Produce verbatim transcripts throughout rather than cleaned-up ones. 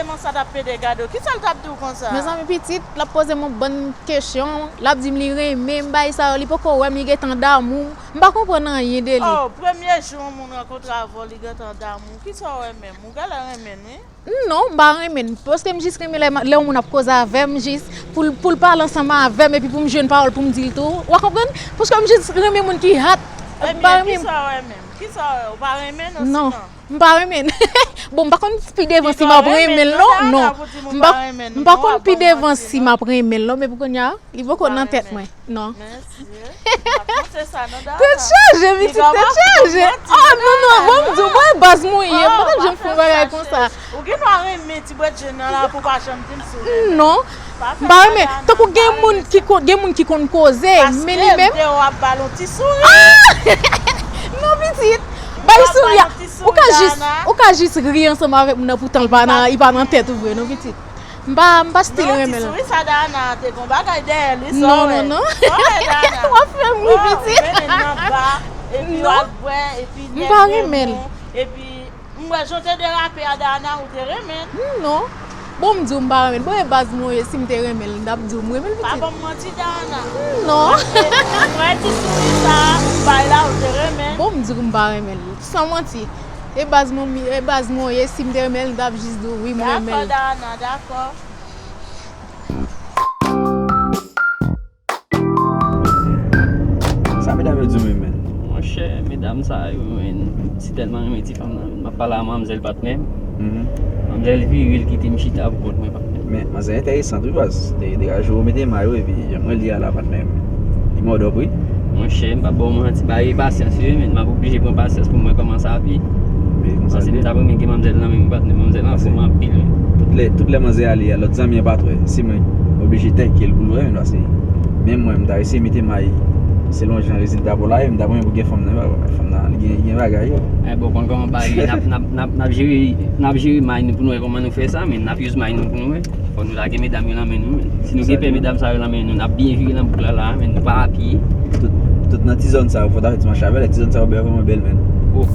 Konsa t ap pede gade w. Kisa l t ap di w konsa? Mezanmi, pitit, l ap poze m yon bann kesyon, l ap di m li renmen m, bagay sa yo, li poko wè m, li gentan damou m. M pa konprann anyen de li. Oh, premye jou yon moun rankontre avè w, li gentan damou w. Kisa w wè menm? Ou genlè renmen l, wi. Non, m pa renmen l. Paske m jis renmen lè, lè yon moun ap koze avè m, jis pou l, pou l pale ansanm avè m, epi pou m jwenn pawòl pou m di l tou. W a konprann? Paske m jis renmen moun ki hot. M pa renmen. Ebyen, kisa w wè menm? Kisa w wè? Ou pa renmen l, non, sinon? Non. M pa renmen l. Bon, m pa konn pi devan si m ap renmen l, non, non. M pa, m pa konn pi devan si m ap renmen l, non, men pou kounye a, li poko nan tèt mwen, non. Tèt chaje, pitit, tèt chaje. Oh, non, non, bon, m di w, mwen baz mwen ye, m pa t ap janm fè yon bagay konsa. Ou gen dwa renmen ti bwèt jèn nan la pou w pa janm di m si w renmen. Non. M pa renmen. Tankou gen moun ki konn, gen moun ki konn koze, men li menm. Paske m te wè w ap ba l yon ti souri. Ah! Non, pitit. Bay souri a. Ou ka jis, ou ka jis ri ansanm avèk moun nan, poutan l pa nan, li pa nan tèt ou vre, non, pitit. M pa, m pa still renmen l. Non, ti souri sa Dana te gon bagay dèyè li, sa w wè. Non, non, non. W ap fè m ri, pitit. Ou mennen l nan ba, epi w al bwè, epi nèg renmen w, epi M wè jan w te derape a, Dana, ou te renmen l. Hmm, non. Bon, m di w m pa renmen l. Bon, e baz mwen ye, si m te renmen l, m t ap di w m renmen l, pitit. Pa ban m manti, Dana. Hmm, non. Paske m wè ti souri sa a, ou bay la, ou te renmen l. Bon, m di w m pa renmen l. San manti. E baz mwen, e baz mwen ye, si m te renmen l, m t ap jis di w wi, m renmen l. Dakò, Dana, dakò. Sa medam yo di w menm, menn? Monchè, medam sa yo, menn, m si tèlman renmen ti fanm nan, menn. M ap pale a manmzèl, patnè m. Mhm. Manmzèl vire, l kite m chita pou kont mwen, patnè m. Men, manzè enteresan tou, baz. De, degaje w, mete may ou, epi jan mwen li a la, patnè m. Li mòdòp, wi. Monchè, m p ap ba w manti, bagay pasyans, wi, menn. M ap oblije pran pasyans pou m wè kòman sa ap ye. Paske m t ap renmen gen manmzèl nan men m, patnè m. Manmzèl an fòm anpil, wi. Tout lè, tout lè manzè ale a, lòt zanmi an pa t wè. Se mwen oblije tèke l pou l wè, men paske menm mwen, m ta eseye mete may selon jan rezilta pou la ye, m ta renmen pou gen fanm nan, fanm nan, li gen, li gen bagay yo. Eh, bon, konn kòman bagay ye, n ap, n ap, n ap, n ap jere, n ap jere may nou pou nou wè kòman nou fè sa, men n ap use may nou pou nou wè. Fò nou lage medam yo nan men nou, men. Si nou gen pè medam sa yo nan men nou, n ap byen vire nan bouk la, la, men nou pa apiye. Tout, tout nan ti zòn sa yo, fò ta fè ti mache avè l, ti zòn sa yo bèl, vrèman bèl, men. Oh.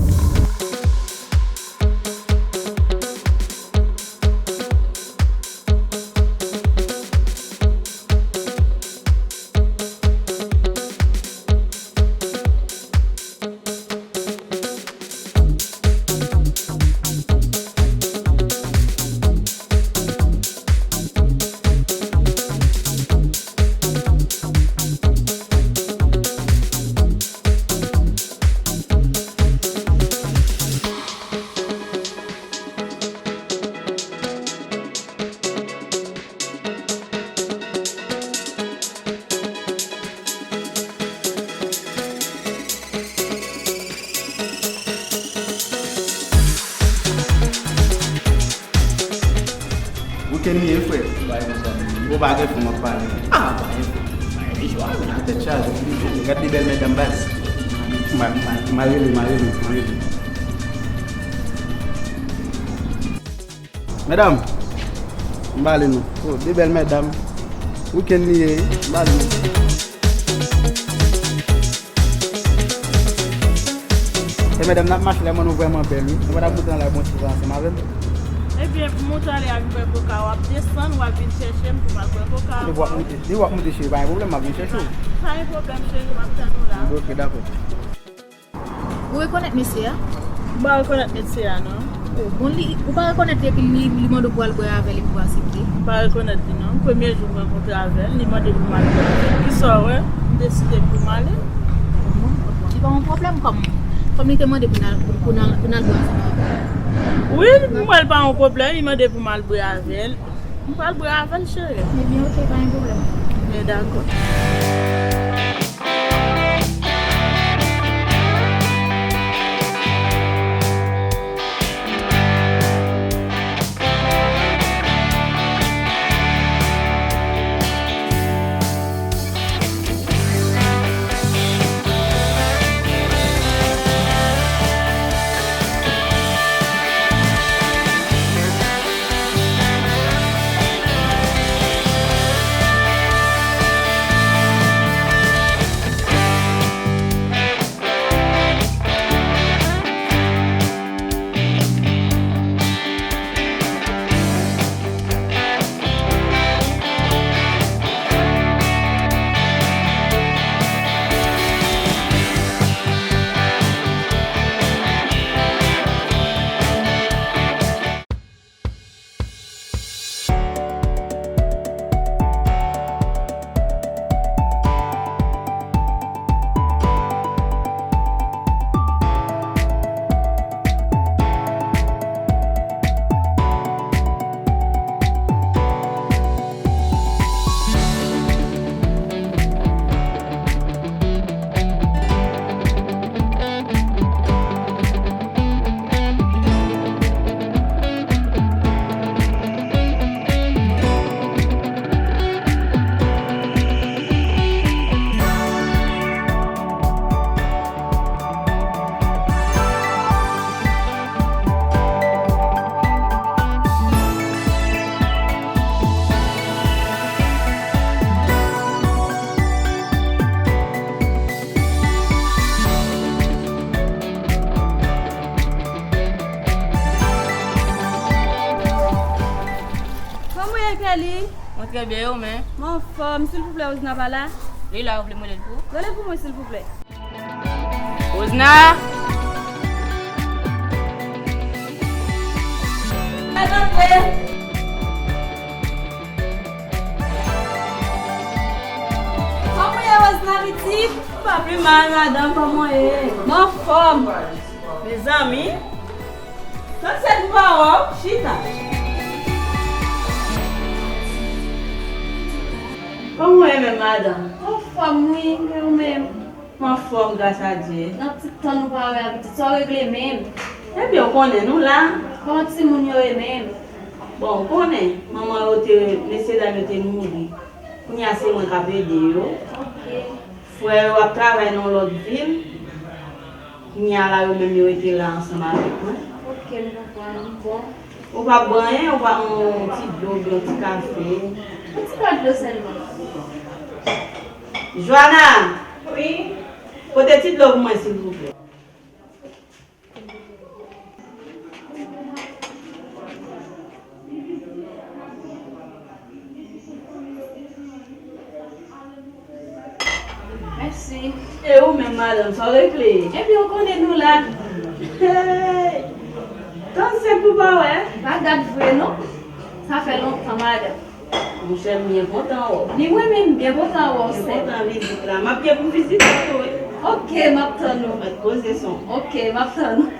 Weekend li ye, frè. Ou pa gen fon w ap pale. Ah, pa gen fon. Mwen jwa, mwen nan tèt chaje. Gad de bèl medam, baz. Ma, ma, ma rele, ma rele, ma rele. Medam, m pale nou. Oh, de bèl medam. Weekend li ye, m pale nou. E medam, n ap mache la, mwen nou vrèman bèl, wi. Nou pa t ap moute nan lari bon ti jan ansanm avè m? Ebyen, pou moute ale a vin bwè koka, w ap desann, w ap vin chèche m pou m al bwè koka ankò. Depi w ap moute, depi w ap moute, cheri, pa gen pwoblèm, m ap vin chèche w. Pa gen pwoblèm, cheri, m ap tann ou la. Ok, dakò. Ou rekonèt mesye a? M pa rekonèt mesye a, non. Oh, bon, li, ou pa rekonèt li epi li, li mande w pou al bwè avè l epi w aksepte? M pa rekonèt li, non. Premye jou m rankontre avè l, li mande pou m al bwè avè l. Kisa w wè? M deside pou m ale. Bon, li pa yon pwoblèm kòm, kòm li te mande pou n al, pou, pou n al, pou n al bwè ansanm avè l. Wi, m wè l pa yon pwoblèm, li mande pou m al bwè avè l. M pral bwè avè l, cheri. Ebyen, ok, pa gen pwoblèm. Ebyen, dakò. Kelly. Mwen trè byen, ou menm? Mwen anfòm. Silvouplè, Osna pa la? Li la, ou vle m rele l pou ou? Rele l pou mwen, silvouplè. Osna! Fè antre! Kòman w ye, Osna, pitit? Pa pi mal, madanm, kòman w ye? Mwen anfòm. Mezanmi, sa se pou pa wè w, chita. Kòman w ye menm, madanm? Anfòm, wi, e ou menm? Mwen anfòm, gras a Dye. Nan ti tan nou pa wè a, pitit, sa w regle menm? Ebyen, w konnen, nou la. Kòman timoun yo ye menm? Bon, w konnen, manman yo te, mesye dam yo te mouri. Kounye a se mwen k ap ede yo. Ok. Frè yo ap travay nan yon lòt vil. Kounye a la, yo menm yo rete la ansanm avèk mwen. Ok, m konprann. Bon. Ou pa bwè anyen, ou pa yon ti dlo oubyen yon ti kafe? Yon ti bwèt dlo sèlman. Joana! Wi? Pote ti dlo pou mwen, silvouplè. Mèsi. E ou menm, madanm, sa w regle? Ebyen, ou konnen nou la. Hey! Tann senk pou pa wè. Pa gad vre, non. Sa fè lontan, madanm. Monchè, m byen kontan wè w. Ni mwen menm, m byen kontan wè w, sè. Byen kontan vizit la. M ap gen pou vizite w tou, wi. Ok, m ap tann ou. Mèt poze son. Ok, m ap tann ou.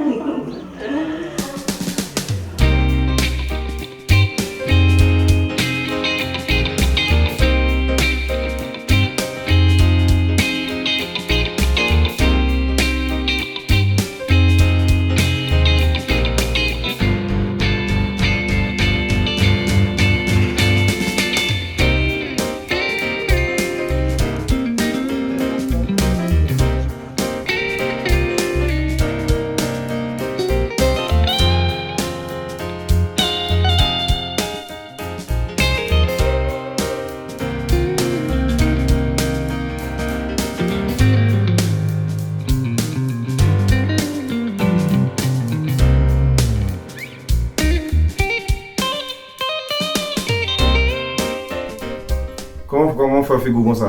Kòman, kòman w fè figi w konsa?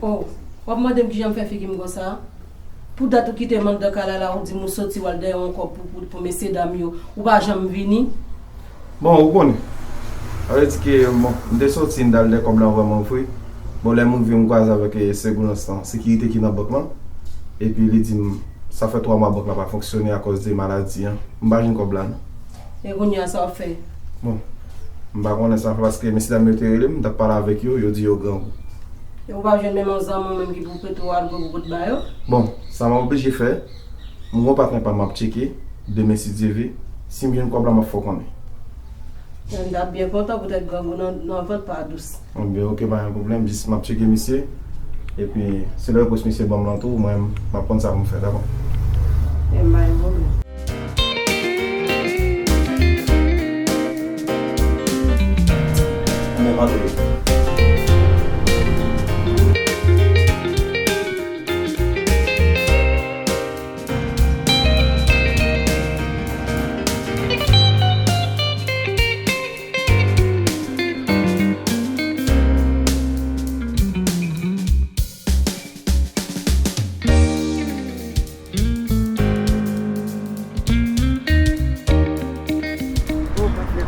Oh, w ap mande m kijan m fè figi m konsa? Pou dat ou kite m anndan kay la la, ou di m ou soti w al dèyè yon kòb pou, pou, pou mesye dam yo, ou pa janm vini? Bon, ou konnen. Sa vle di ke, bon, m te soti, m t al dèyè kòb la vrèman vre. Bon, lè m rive, m kwaze avèk, eh, segoulans lan, sekirite ki nan bank lan. Epi li di m, sa fè twa mwa bank la pa fonksyone akòz de maladi an. M pa jwenn kòb la, non. E kounye a, sa w ap fè? Bon, m pa konnen sa m ap fè paske mesye dam yo te rele m, m t ap pale avèk yo, yo di yo grangou. E ou pa jwenn menm yon zanmi w menm ki pou prete w al grangou pou t ba yo? Bon, sa m oblije fè, m gon patnè pa m, m ap tcheke, demen si Dye vle, si m jwenn kòb la, m ap fè w konnen. M t ap byen kontan poutèt grangou nan, nan vant pa dous. Bon, byen, ok, pa gen pwoblèm, jis m ap tcheke misye, epi si lè repons misye ban m lan tou, mwen, m ap konn sa pou m fè, dakò? E m pa gen pwoblèm. Oh, patnè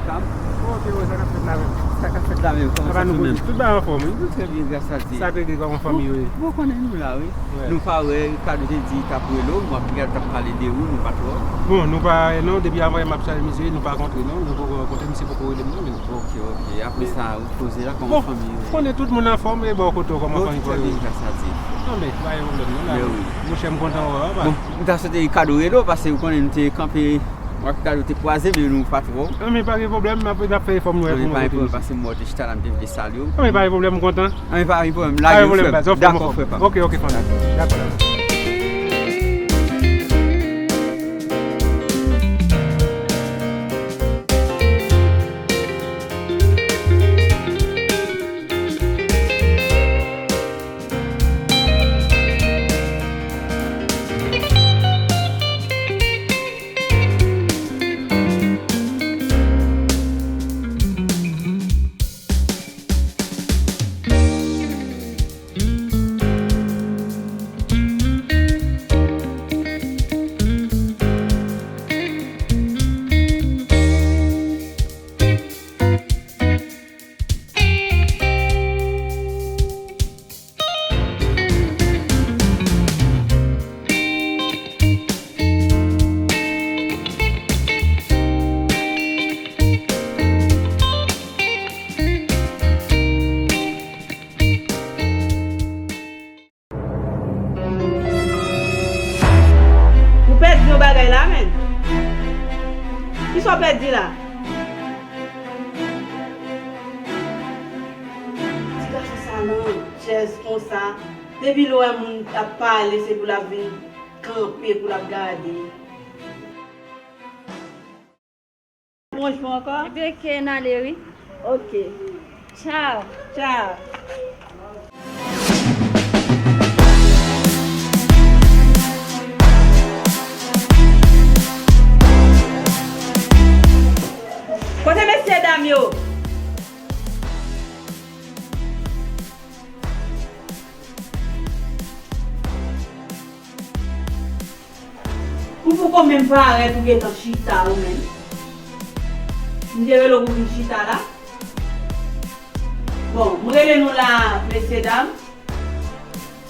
pa m. Kòman w ye, sa k ap fèt la menm? Sa k ap fèt la menm? Kòman sa va, nou menm? Tout bagay anfòm, wi. Nou trè byen, gras a Dye. Sa k regle, kòman fanmi yo ye? Bon, ou konnen nou la, wi. Nou pa wè, Ricardo te di l t ap rele w, m ap, Ricardo t ap pale de ou, nou pa t wè w. Bon, nou pa, non, depi avan yè m ap chache misye, nou pa kontre, non. Nou poko rankontre, misye poko rele m, non, men. Ok, ok. Apre sa, ou poze la, kòman fanmi yo ye? Bon, ou konnen tout moun anfòm, e bò kote w, kòman fanmi yo ye? Nou trè byen, gras a Dye. Non, men, pa gen pwoblèm, non, la. Monchè, m kontan wè w, pa. Bon, m ta swete Ricardo rele w, paske ou konnen nou te kanpe, mwen ak Ricardo te kwaze, men nou pa t wè w. Non, men pa gen pwoblèm, n ap, n ap fè efò m wè pou nou kote misye. Paske m wè w te chita la, m te vle salye w. Non, men pa gen pwoblèm, m kontan. Anben, pa gen pwoblèm. Lage w, frè m. Dakò, frè pa m. Ok, ok, fanmi. Dakò, dakò. Kisa w pèdi la? Ti gason sa nan chèz konsa. Depi l wè moun ap pale, se pou l ap vin kanpe, pou l ap gade. Bonjou ankò. Ebyen, ke n ale, wi. Ok. Tchao. Tchao. Kote mesye dam yo? Ou poko menm parèt, ou gentan chita ou menm. M te rele w pou vin chita la. Bon, m rele nou la, mesye dam.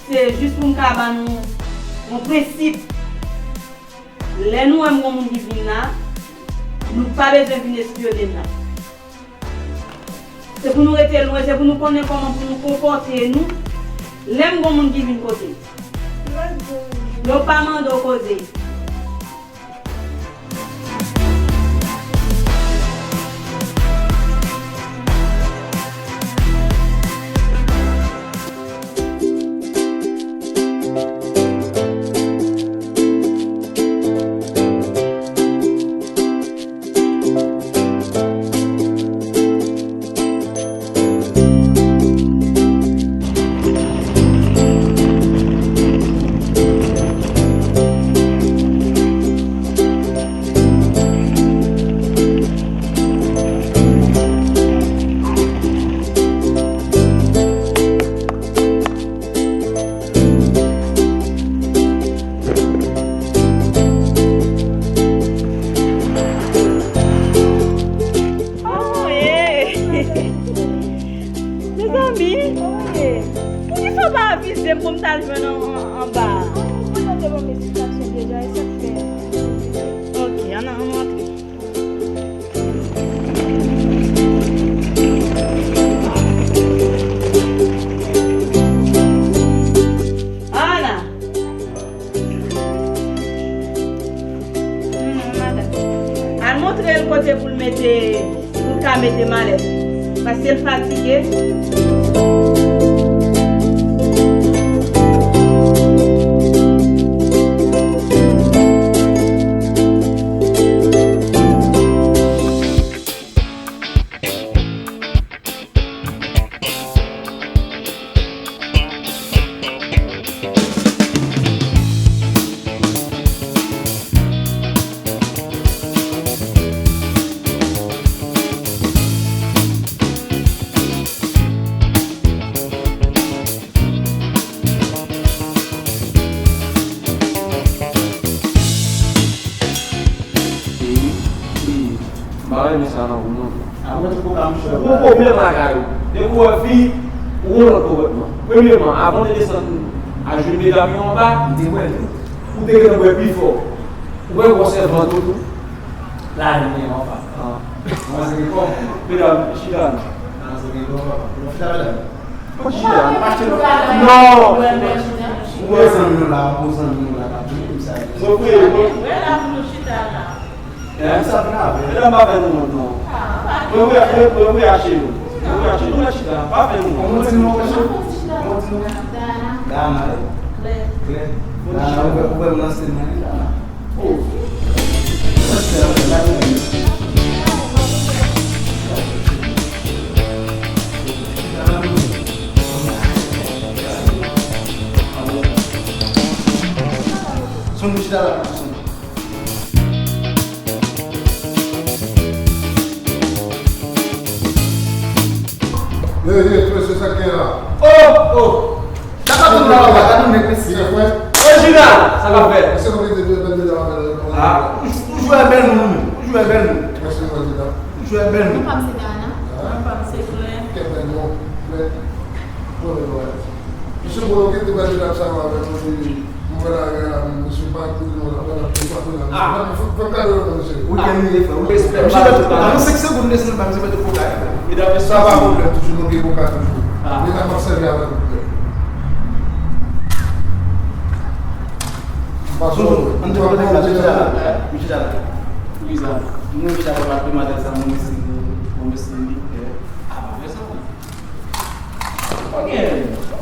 Se jis pou m ka ban nou yon prensip. Lè nou wè m gon moun ki vin la, nou pa bezwen vin espyone m nan. Se pou nou rete lwen, se pou nou konnen kòman pou nou konpòte nou lè m gon moun ki vin kote m. Yo pa mande w koze. Oh, ye! Mezanmi, poukisa w pa avize m pou m t al jwenn an, an, anba a? Mwen te ban m esplikasyon deja, e sa k fè. Ok, ann, ann antre. Ana! Hmm, madanm. Al montre l kote pou l mete, pou l ka mete malèt li. Paske l fatige. M pa renmen sa nan ou non. Ou gon pwoblèm ak ou. Depi w wè fi, ou gon lòt konpòtman. Premyèman, avan w te desann a jwenn medam yo anba, ou te gentan bwè pi fò. Ou wè gwosè vant ou tou. La, li menm anba. An. Mwen se kòm. Medam, chita non. An, se kòm. Chita, medam. Mwen chita, nou pa chita non. Non. Ou wè zanmi nou la, ou zanmi nou la, k ap vini, m salye. Mwen vre, mwen. Wè la pou nou chita la. Medam, pa fè nou wont non. Mwen vre, mwen, mwen vre achte nou. Mwen vre achte nou, mwen chita. Pa fè nou wont. Kòman ti non, mesye? Kòman ti non? Dana. Dana, wi. Klè. Klè. Dana, ou wè, ou wè m nan sèn nan, wi, Dana. Sonn mouchita la, sonn. Ye, ye, mesye, sa k gen la? Oh, oh! Sa k ap fèt la, papa? Gade yon nèg, mesye. Li gen frè? Orijinal! Sa k ap fèt? Mesye, nou mete de bèl medam avè l. Ah, ou, ou jwe bèl moun, ou jwe bèl moun. Mesye, prezidan. Ou jwe bèl moun. Non, pa m se Dana. Ah. Non, pa m se Claire. Kèt bèl non. Claire. Bon, bon, bon. Mesye, bon, nou kite bèl medam sa yo avè nou, epi mwen la, mesye, pa kouri, mwen la, mwen la, mwen la. Ah. Fè m kado yo, mesye. Ou gen mil fwa, ou respè. Mesye, nan senk segonn, desann, pa misye mete koka, eh. Medam, sa pa pwoblèm, toujou nou gen koka toujou. Ah. Medam ap sèvi avè nou. Ann te kote la, mesye la. Mesye la. Wi, sa. Mwen chak fwa demwazèl sa mwen mesi mwen mesi li. A pa fè sa. Ok.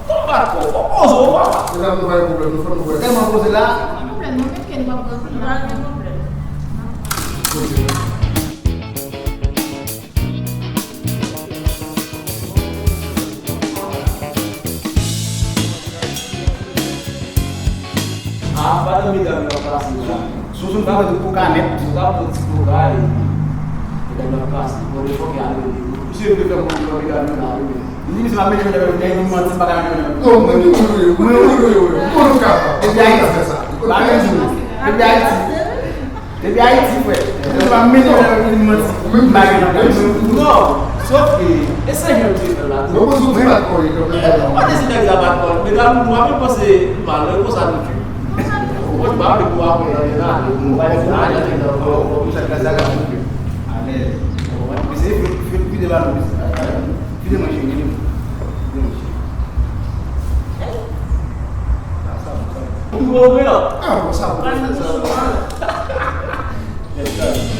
Konbat kò, konpoze w papa. Mezanmi, nou pa gen pwoblèm, nou fè nou wè. Tèlman poze la. Pa gen pwoblèm, non, men ke nou pa pran. Pa gen pwoblèm. Ah, pa nan medam yo pase la. Sou sou ta pou kanèt. Sou ta pou ti koka e medam yo pase. Bon, de fòk y ale. Misye vle fè moun nan medam yo la. Li di misye pa mete medam yo, li manti, pa ka mete medam yo. Non, mwen di mwen wi, mwen di mwen wi. Mwen nou kapab. Depi Ayiti. Pa mete. Depi Ayiti. Depi Ayiti, frè. Mwen pa mete nan yon moun manti. Mwen pa gen nan. Non, sòf ke, e sa jan yo te fè la. Mwen panse ou te bat kò li kanmenm. Mwen te si nèg la bat kò li. Medam nou, mwen panse mal, mwen konsa nou fè. Mwen pa vle pou apre nan la, nou pa gen la, nou pa gen la, nou pa gen la. Alèz. Mwen se fil, fil, fil de la nou. Fil de manje, fil de manje. Ou bon, vre, non? Ah, bon, sa, bon. Pral nan bouch ou, non?